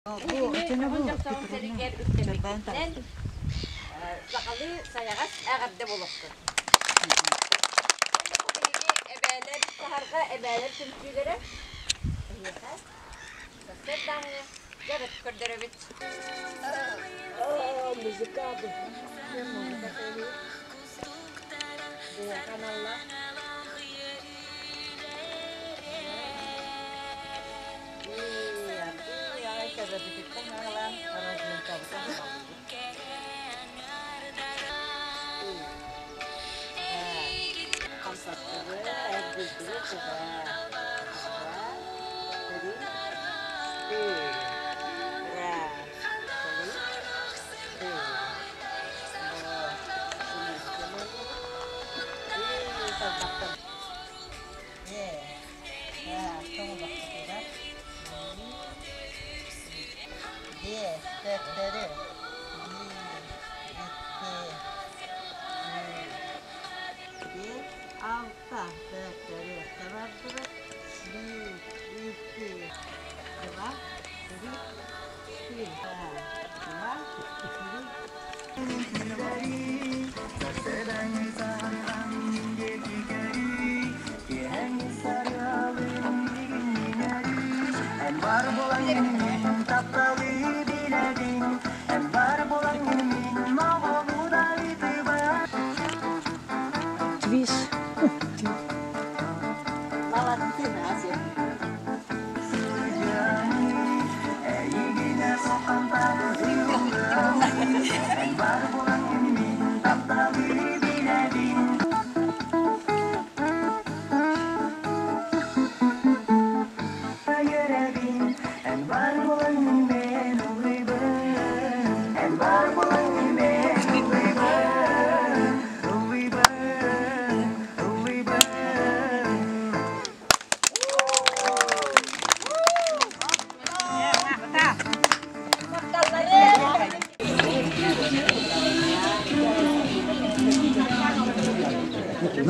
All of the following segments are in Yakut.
Эһигини дьон сэригэр үктэммиккитинэн сахалыы сайаҕас эҕэрдэ буолуохтун. Биһиги эбээлэр саһарҕа эбээлэр түмсүүлэрэ эһиэхэ сарсыардааҥҥы дьарык көрдөрөбүт. Биһиэхэ аналлаах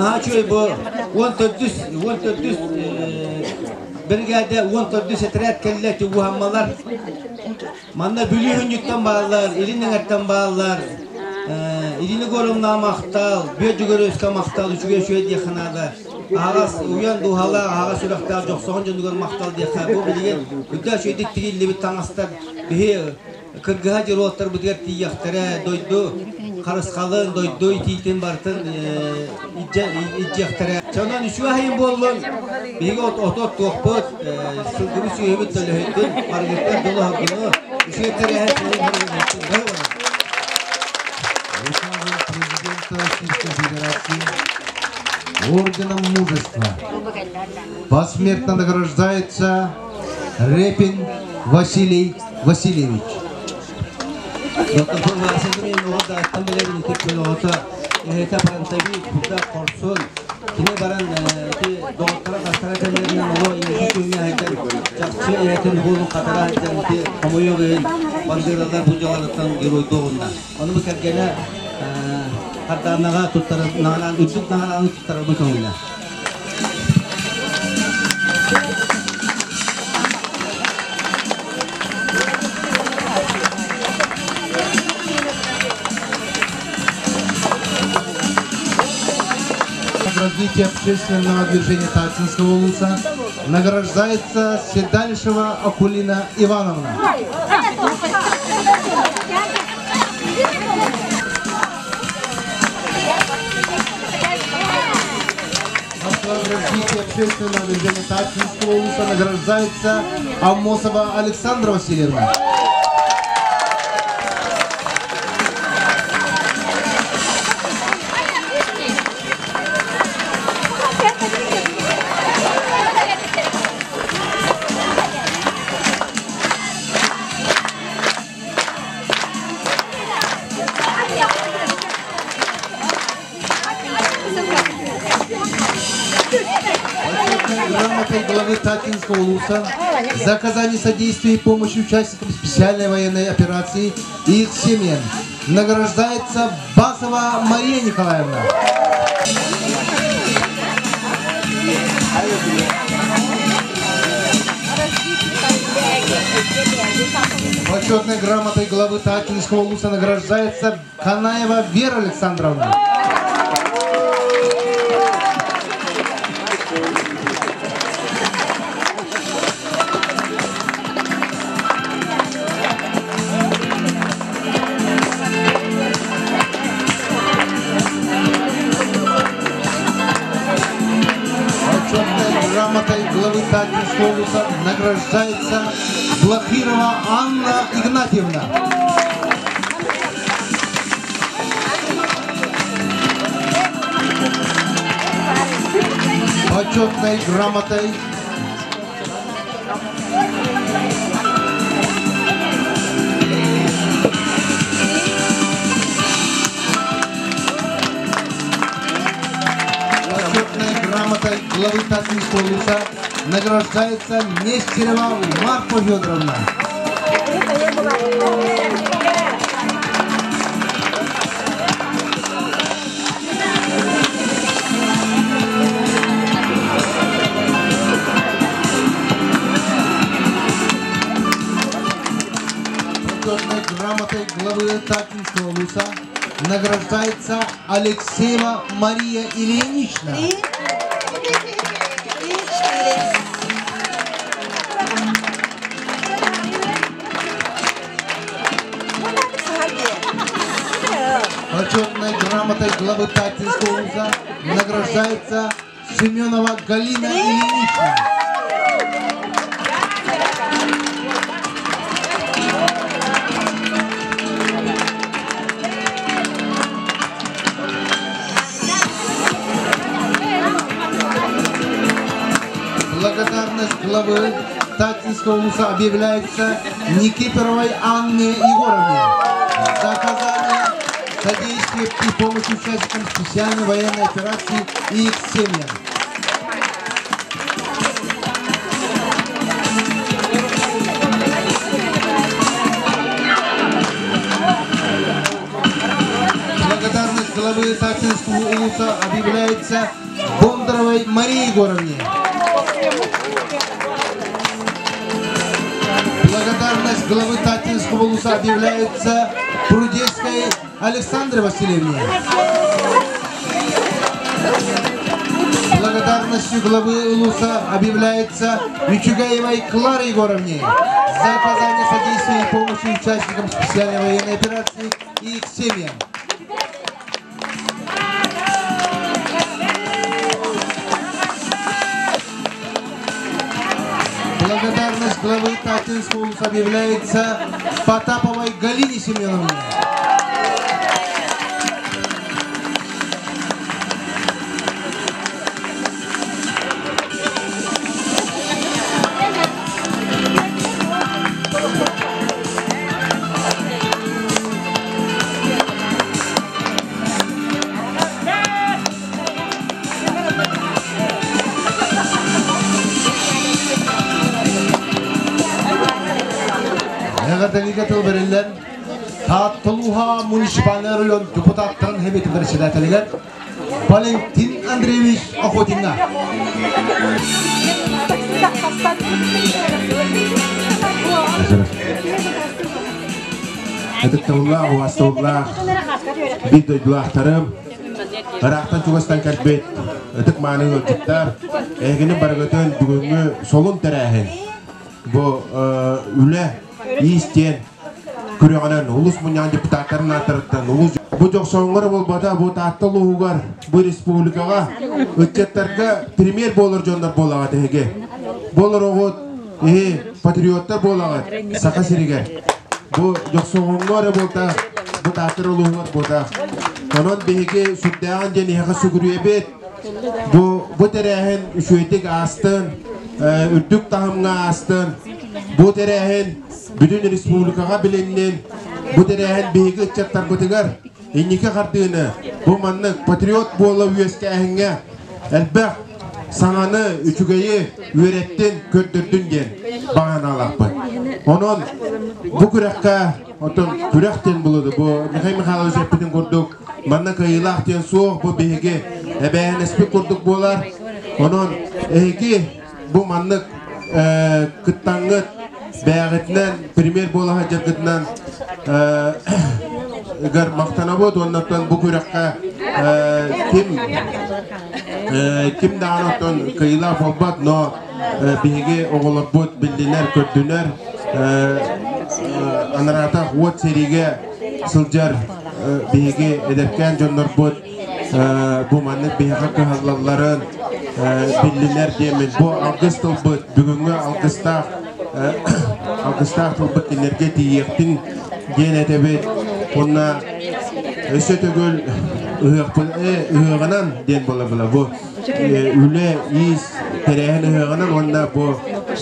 Наһаа үчүгэй бу 14 14 биригээдэ 14 этэрээт кэллэ уһаммалар. Манна Бүлүү хүнньүттэн бааллар, Илин Эҥэртэн бааллар. Ирина Егоровна махтал, Бүө Дьөгөрөскө махтал, үчүгэй үчүгэй диэххэ наада. Аһаҕас уйан дууһалаах, аһаҕас сүрэхтээх дьохсоҕон дьонугар махтал диэххэ. Бу билигин үрдэ үчүгэйдик тигиллибит таҥастар биһи кыргыһа дьоруоттарбытыгар тиийиэхтэрэ, дойду харысхалын, дойду итиитин барытын илдьиэхтэрэ. Онон үчүгэй айын буоллун, биһиги оту оттуохпут, сылгыбыт сүөһүбүт төлөһүйдүн, барыгыттан дьолу-соргуну, үчүгэй тэрээһин Президента Российской Федерации орденом мужества посмертно награждается Репин Василий Васильевич. Кини баран доҕотторо хастара кэллэринэн оло инники күҥҥэ сылдьан чахчы эһэтин уолун хатара сылдьан ити хомойуох иһин бандыыралар бу дьаларыттан геройдуоҕунна. Ону бу кэргэнэ Хардаанаҕа туттарар үрдүк наҕарааны туттарарбын көҥүлэ. Развитие общественного движения Тацинского улуса награждается Седалишева Акулина Ивановна. Развитие общественного движения Тацинского улуса награждается Амосова Александра Васильевна. Грамотой главы Татинского улуса за оказание содействия и помощи участникам специальной военной операции и их семьям награждается Басова Мария Николаевна. Почетной грамотой главы Таатинского улуса награждается Канаева Вера Александровна. Почетной грамотой главы Таатинского улуса награждается Блохирова Анна Игнатьевна. Почетной грамотой Почетной грамотой главы Таатинского улуса награждается Нестерова Марфа Федоровна. Почетной грамотой главы Таатинского улуса награждается Алексеева Мария Ильинична. Три, три, четыре. Почетной грамотой главы Таатинского улуса награждается Семенова Галина Ильинична. Благодарность главы Таатинского улуса объявляется Никифоровой Анне Егоровне за оказание содействия и помощь участникам специальной военной операции и их семьям. Благодарность главы Таатинского улуса объявляется Бондаровой Марии Егоровне. Благодарность главы Таатинского улуса объявляется Прудецкой Александре Васильевне. Благодарностью главы улуса объявляется Ючугаевой Кларе Егоровне за оказание содействия и помощи участникам специальной военной операции и их семьям. Благодарность главы Таатинского улуса объявляется Потаповой Галине Семеновне. Эҕэрдэлиигэ тыл бэриллэн, Таатта улууһа муниципальнай район депутаттарын Сэбиэтин председателигэр Валентин Андреевич Охотинга. Ытыктабыллаах, убаастабыллаах биир дойдулаахтарым, ыраахтан чугастан кэлбит ытык мааны ыалдьыттар, эһигини барыгытын бүгүҥҥү солун тэрээһин бу үлэ иис диэн күрэҕинэн улус мунньаҕын депутаттарын ааттарыттан улус бу дьохсооҥҥор буолбата бу Таатта улууһугар бу республикаҕа ыччаттарга премьер буолар дьоннор буолаҕыт эһиги буолар оҕут иһи патриоттар буолаҕыт Саха сиригэр бу дьохсоҕоҥҥо эрэ буолтаах бу Таатта улууһугар буолтаах онон биһиги сүрдээҕин диэн эһиэхэ сүгүрүйэбит бу бу тэрээһин үчүгэйдик аастын үрдүк таһымҥа аастын бу тэрээһин бүтүн республикаҕа билиннин бу тэрээһин биһиги ыччаттарбытыгар инники хардыыны бу маннык патриот буола үөскээһиҥҥэ элбэх саҥаны үчүгэйи үөрэттин көрдөрдүн диэн баҕанаалаахпыт онон бу күрэххэ оттон күрэх диэн булуду бу Михаил Михайлович эппитин курдук манна кыайыылаах диэн суох бу биһиги эбээһинэспит курдук буолар онон эһиги бу маннык кыттаҥҥыт. Бэйэҕитинэн пример буола сылдьаргытынан ыгар махтанабыт уоннаттан бу күрэххэ ким ким даҕаны оттон кыайыылаах буолбат, но биһиги оҕолорбут биллилэр, көрдүлэр анараатах уот сэриигэ сылдьар биһиги эдэркээн дьоннорбут бу маннык биһиэхэ кыһаллалларын биллилэр диэммин бу алгыс тылбыт бүгүҥҥү алгыстаах алгыстаах тылбыт кинилэргэ тиийиэхтин диэн этэбит уонна өссө төгүл ыһыахпын ыһыаҕынан диэн буола була бу үлэ иис тэрээһин ыһыаҕынан уонна бу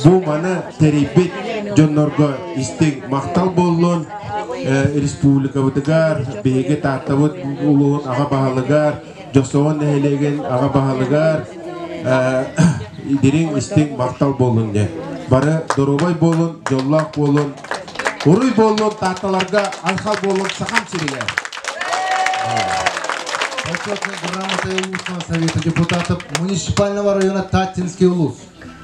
бу маны тэрийбит дьоннорго истиҥ махтал буоллун республикабытыгар биһиги Тааттабыт улууһун аҕа баһылыгар Дьохсоҕон нэһилиэгин аҕа баһылыгар дириҥ истиҥ махтал буоллун диэн. Бары доруобай буолун, дьоллоох буолун, уруй буоллун Таатталарга, айхал буоллун Сахам сиригэр! Почетной грамотой Улусного совета депутатов муниципального района Таттинский улус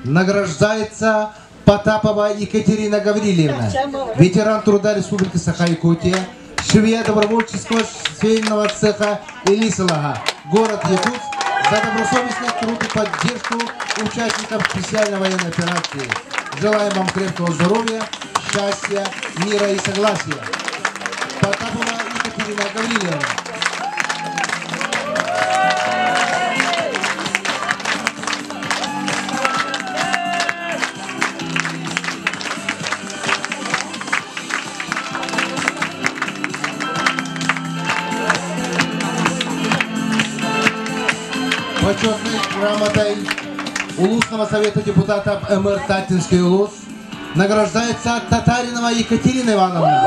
награждается Потапова Екатерина Гаврильевна, ветеран труда Республики Саха-Якутия, швея добровольческого швейного цеха Элисалага, город Якутск, за добросовестный труд и поддержку участников специальной военной операции. Желаем вам крепкого здоровья, счастья, мира и согласия. Потапова Екатерина Гавриловна. Почетной грамотой Улусного совета депутатов МР Таттинский улус награждается Татаринова Екатерина Ивановна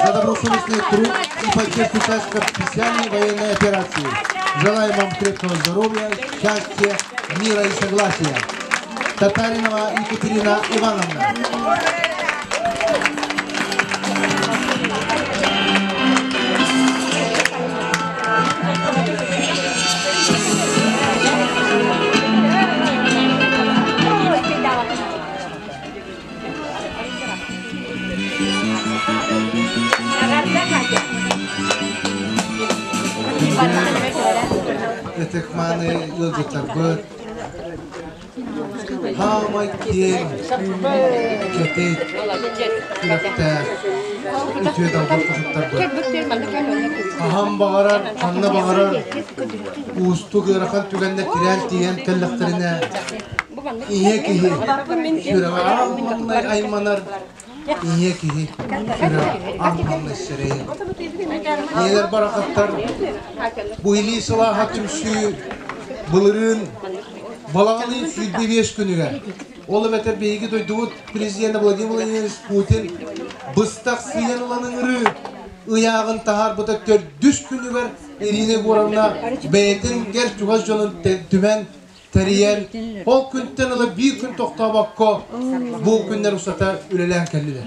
за добросовестный труд и поддержку участников специальной военной операции. Желаем вам крепкого здоровья, счастья, мира и согласия. Татаринова Екатерина Ивановна. Ытык-мааны ыалдьыттарбыт Хаамай киэҥ, кэтит, күрэхтээх, үтүө далбар хотуттарбыт. Хаһан баҕарар, ханна баҕарар уустук ыарахан түгэннэр тирээн тиийэн кэллэхтэринэ, ийэ киһи сүрэҕэ аан маҥнай айманар, ийэ киһи сүрэҕэ аан маҥнай сэрэйэр. Ийэлэр барахаттар бу илии сылааһа түмсүү былырыын Балаҕан ыйын 25 күнүгэр, ол эбэтэр биһиги дойдубут президенэ Владимир Владимирович Путин быстах сыыйан ылан ыҥырыы ыйааҕын таһаарбыта төрдүс күнүгэр Ирина Егоровна бэйэтин гэр чугас дьонун түмэн тэрийэн, ол күнтэн ыла биир күн тохтообокко бу күннэр устата үлэлээн кэллилэр.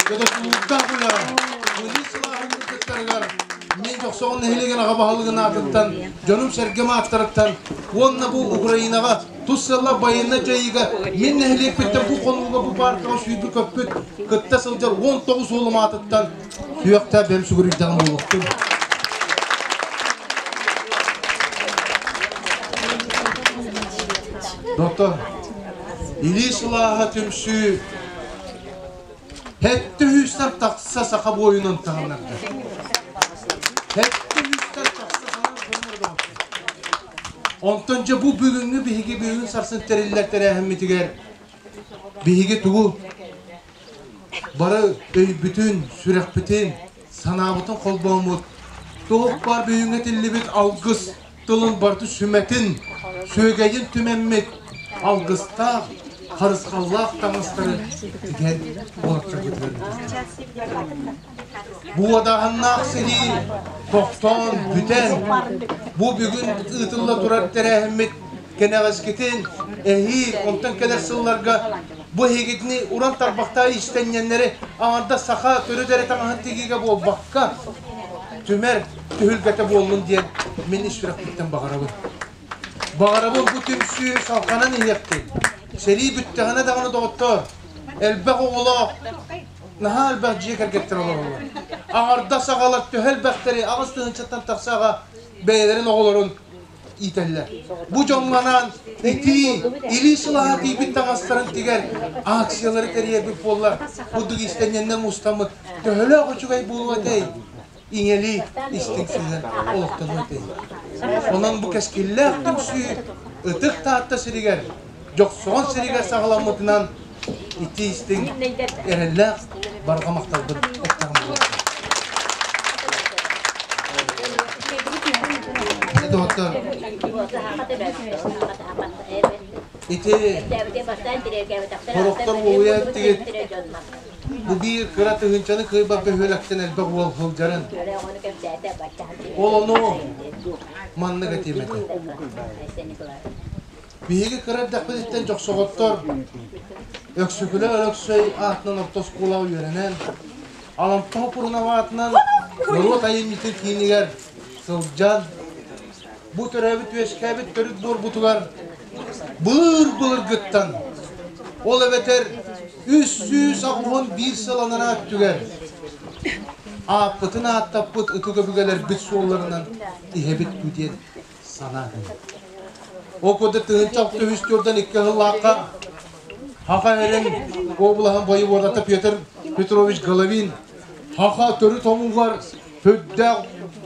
Дьодотулуурдаах үлэҕэ Владимир Сылааһын кыттарыгар мин Дьохсоҕон нэһилиэгин аҕа баһылыгын аатыттан дьонум-сэргэм ааттарыттан уонна бу Украинаҕа тус сыаллаах байыаннай дьайыыга мин нэһилиэкпиттэн бу хонууга бу пааркаҕа сүүрбүт-көппүт кытта сылдьар 19 уолум аатыттан сүөхтээх бэйэм сүгүрүйдэҕим буолуохтун. Доктор, илии сылааһа түмсүү Һэттэ үстэн тахса саха буойунун таһыннарда. Һэттэ үстэн тахса саха Онтон дьэ бу бүгүҥҥү биһиги бүгүн сарсын тэриллэр тэрээһиммитигэр биһиги тугу бары өйбүтүн, сүрэхпитин, санаабытын холбооммут туох баар бүгүҥҥэ этиллибит алгыс тылын барыты сүмэтин, сүөгэйин түмэммит алгыстаах, харысхаллаах таҥастары тигэн уолаттарбытыгар Бу уодаһыннаах сэрии тохтоон бүтэн, бу бүгүн ыытылла турар тэрээһиммит кэнэҕэскитин эһиил, онтон кэлэр сылларга бу эһигитини уран тарбахтаах иистэнньэннэри аҥардас саха төрүт эрэ таҥаһын тигиигэ буолбакка, түмэр түһүлгэтэ буоллун диэн мин ис сүрэхпиттэн баҕарабын. Баҕарабын бу түмсүү салҕанан иһиэхтин. Сэрии бүттэҕинэ даҕаны доҕоттоор, Элбэх оҕолоох, наһаа элбэх дьиэ кэргэттэр олороллор. Аҥардас аҕалар төһө элбэхтэрий, 8 тыһыынчаттан тахса аҕа бэйэлэрин оҕолорун иитэллэр. Бу дьоҥҥо анаан итии, илии сылааһа тиийбит таҥастарын тигэр акциялары тэрийэрбит буоллар, курдук иистэнньэннэр мустаммыт төһөлөөх үчүгэй буолуо этэй? Иҥэлии истиҥ сыһыан олохтонуо этэй? Онон бу кэскиллээх түмсүү Ытык Таатта сиригэр, Дьохсоҕон сиригэр саҕаламмытынан итии истиҥ эрэллээх барҕа махталбын эттэҕим буолуо. Доҕоттор, ити сорохтор уолуйа эттигит, бу биир кыра тыһыынчаны кыайбат бөһүөлэктэн элбэх уол сылдьарын. Ол ону маннык этиэм этэ. Биһиги кыра эрдэхпититтэн дьохсоҕоттор Өксөкүлэ Өлөксөй аатынан орто оскуолаҕа үөрэнэн, Алампа Хопурунов аатынан норуот айымньытын киинигэр сылдьан, бу төрөөбүт-үөскээбит төрүт буорбутугар былыр-былыргыттан, ол эбэтэр 381 сыл анараа өттүгэр ааппытын ааттаппыт ытык өбүгэлэрбит суолларынан иһэбит дуу диэн санаа кэлэр. Ол курдук 1063 2 сыллаахха Хаха эрин облаһын воеводата Петр Петрович Головин Хаха төрүт омугар сүрдээх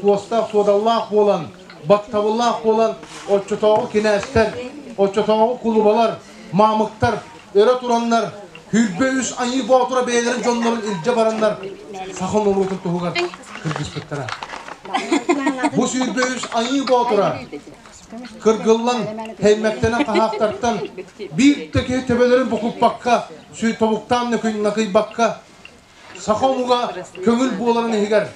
суостаах суодаллаах буолан, баттабыллаах буолан оччотооҕу кинээстэр, оччотооҕу кулубалар, маамыктар өрө тураннар 23 айыы боотура бэйэлэрин дьоннорун илдьэ бараннар саха норуотун туһугар кыргыспыттара. Бу 23 айыы боотура кыргыллан, һэймэктэнэн хаһаахтартан биир да киһи төбөлөрүн букуппакка, тобуктаан накыйбакка, саха омуга көҥүл буоларын иһигэр,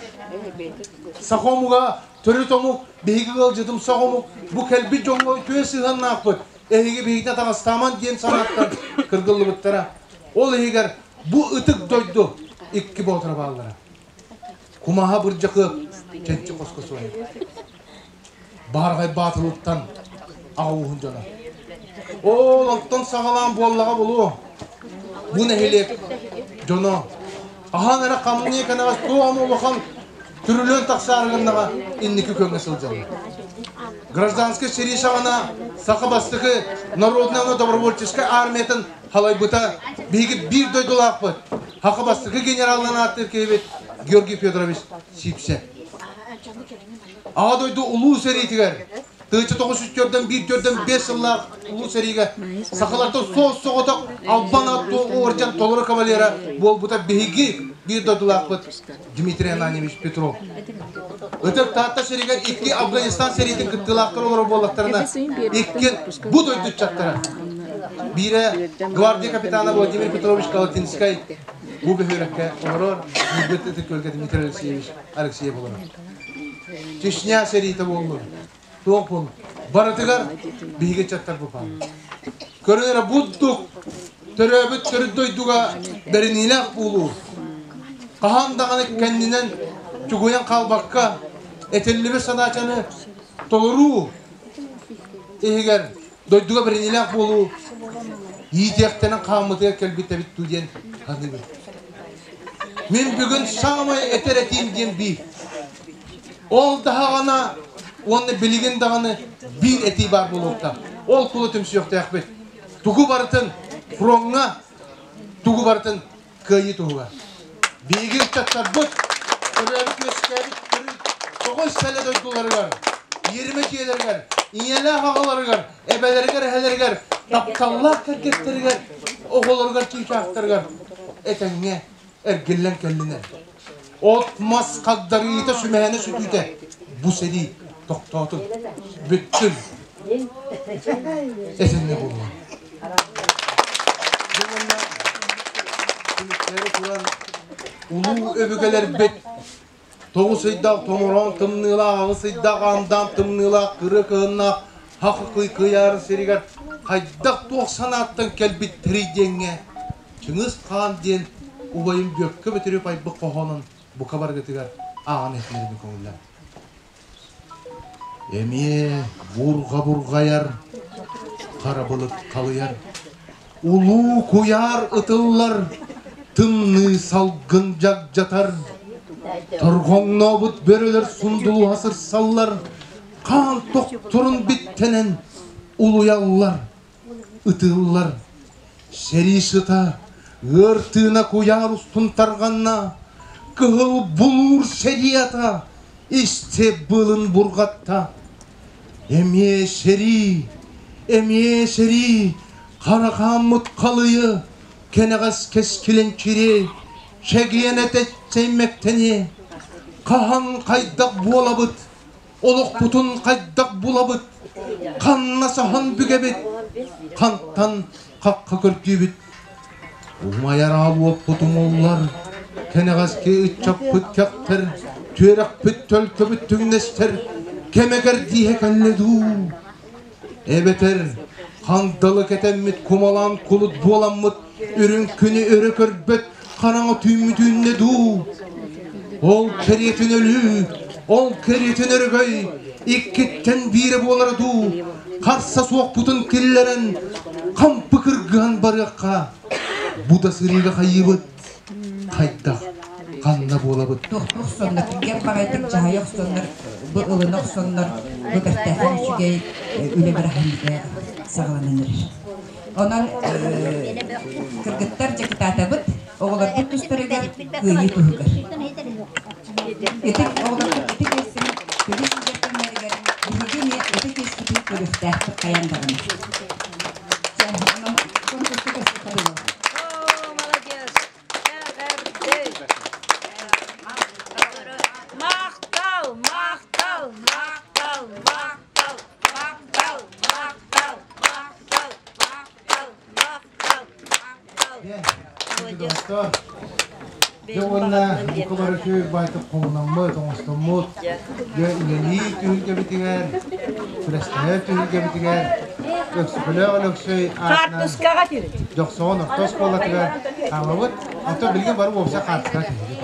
саха омуга төрүт омук, биһиги ыалдьытымсах омук, бу кэлбит дьоҥҥо үтүө сыһыаннаахпыт, эһиги биһигини атаҕастааман диэн санааттан кыргыллыбыттара. Ол иһигэр бу ытык дойду икки боотура бааллара. Кумаһа бырдьакы чэнчи хоско суойар. Баарҕай Баатылыттан аҕа ууһун дьоно. Ол онтон саҕалаан буоллаҕа булуо. Бу нэһилиэк дьоно аһаан эрэ хамныы кэнэҕэс туох эмэ улахан түрүлүөн тахсаары гыннаҕа инники күөҥҥэ сылдьаллар. Гражданскай сэрии саҕана саха бастакы народнай уонна добровольческай армиятын халайбыта биһиги биир дойдулаахпыт саха бастакы генералынан ааттыыр киһибит Георгий Федорович Сипсэ. Аҕа дойду улуу сэриитигэр 1904 төрдөн 5 сыллаах улуу сэриигэ сахалартан суос-соҕотох албан аат уордьан толору кавалера буолбута биһиги биир дойдулаахпыт Дмитрий Ананьевич Петров. Ытык Таатта сиригэр икки Афганистан сэриитин кыттыылаахтар олорор буоллахтарына, икки бу дойду ыччаттара. Биирэ гвардия капитана Владимир Петрович Колотинскай бу бөһүөлэккэ олорор, биирбит Ытык Күөлгэ Дмитрий Алексеевич Алексеев олорор. Чечня сэриитэ буоллун, туох буоллун, барытыгар биһиги ыччаттар бупаан. Көрөн эрэ буддук төрөөбүт төрүт дойдуга бэриниилээх буолуу хаһан даҕаны кэннинэн чугуйан хаалбакка этиллибит санаачаны толоруу иһигэр дойдуга бэриниилээх буолуу иитиэхтэнэн хааммытыгар кэлбит эбит дуу диэн саныыбын. Мин бүгүн саамай этэр этиим диэн биир. Ол даҕаны уонна билигин даҕаны биир этии баар буолуохтаах. Ол тула түмсүөхтээхпит. Тугу барытын фроҥҥа, тугу барытын кыайыы туһугар. Биһиги ыччаттарбыт төрөөбүт-үөскээбит төрүт тоҕус сэлэ дойдуларыгар, иэримэ дьиэлэригэр, ийэлээх аҕаларыгар, эбэлэригэр, эһэлэригэр, тапталлаах кэргэттэригэр, оҕолоругар, чыычаахтарыгар этэҥҥэ эргиллэн кэллинэр. От-мас хагдарыыта, сүмэһинэ сүтүүтэ бу сэрии тохтоотун, бүттүн. Этэҥҥэ буолуо. Түмүктэри туран улуу өбүгэлэрбит 9 ыйдаах томороон тымныылаах, 8 ыйдаах аандаам тымныылаах, кырыа кыһыннаах хахы кыйаарын сиригэр хайдах туох санааттан кэлбиттэрий диэҥҥэ Чыҥыс Хаан диэн убайым Бүөккэ Бөтүрүөп айбыт хоһоонун бука барыгытыгар ааҕан иһитиннэрбин көҥүллээн. Эмиэ бурҕа бурҕайар, хара былыт халыйар. Улуу куйаар ытыллар, тымныы салгын дьагдьатар. Торҕоҥнообут бөрөлөр сундулуһа сырсаллар, хаан тохторун биттэнэн улуйаллар, ытыыллар. Сэрии сыта ыар тыына куйаар устун тарҕанна, кыһыл булуур сэрии ата истэ быылын бурҕатта. Эмиэ сэрии, эмиэ сэрии, хара хааммыт халыйы, кэнэҕэс кэскилин кири, чэгиэн этэ сэймэктэниэ. Хаһан хайдах буолабыт, олохпутун хайдах булабыт, ханна саһан бүгэбит, хантан хахха көрдүүбүт. Умайар аал уоппут умуллар, кэнэҕэски ыччаппыт кэхтэр, түөрэхпит төлкөбүт түҥнэстэр, кэмэ кэрдииһэ кэллэ дуу? Эбэтэр хандалы кэтэммит кумалаан кулут буоламмыт үрүҥ күнү өрө көрбөт хараҥа түүммүт үүннэ дуу? Ол кэриэтин өлүү, ол кэриэтин өрөгөй иккиттэн биирэ буолара дуу? Харса суохпутун киллэрэн, хампы кыргыһан барыахха. Бу да сырыыга хайыыбыт? Хайдах? Ханна буолабыт? Тохтуу охсоннор, түргэн баҕайытык дьаһайа охсоннор, бу ылына охсоннор, бу бэртээхэй үчүгэй үлэ бырахыыга саҕаланан эрэр. Онон кыргыттар дьокутаатабыт оҕолорбут тустарыгар кыайыы туһугар. Ытык оҕолорбут ытык иэстэрин төлүү сылдьар кэмнэригэр биһиги эмиэ ытык иэспитин көрүөхтээхпит хайаан даҕаны. Онон конкурска көстө О, молодец! Махтал, махтал, махтал, махтал, махтал, махтал, махтал, махтал, махтал, махтал. Молодец. Дьэ уонна бука бары үчүгэй баайтык хомунаммыт, оҥостоммут, дьэ үлэлии түһүлгэбитигэр, күрэстэһэр түһүлгэбитигэр Өксөкүлээх Өлөксөй аатынан Дьохсоҕон орто оскуолатыгар хаамабыт. Оттон билигин бары уопсай хаартыскаҕа түһэбит.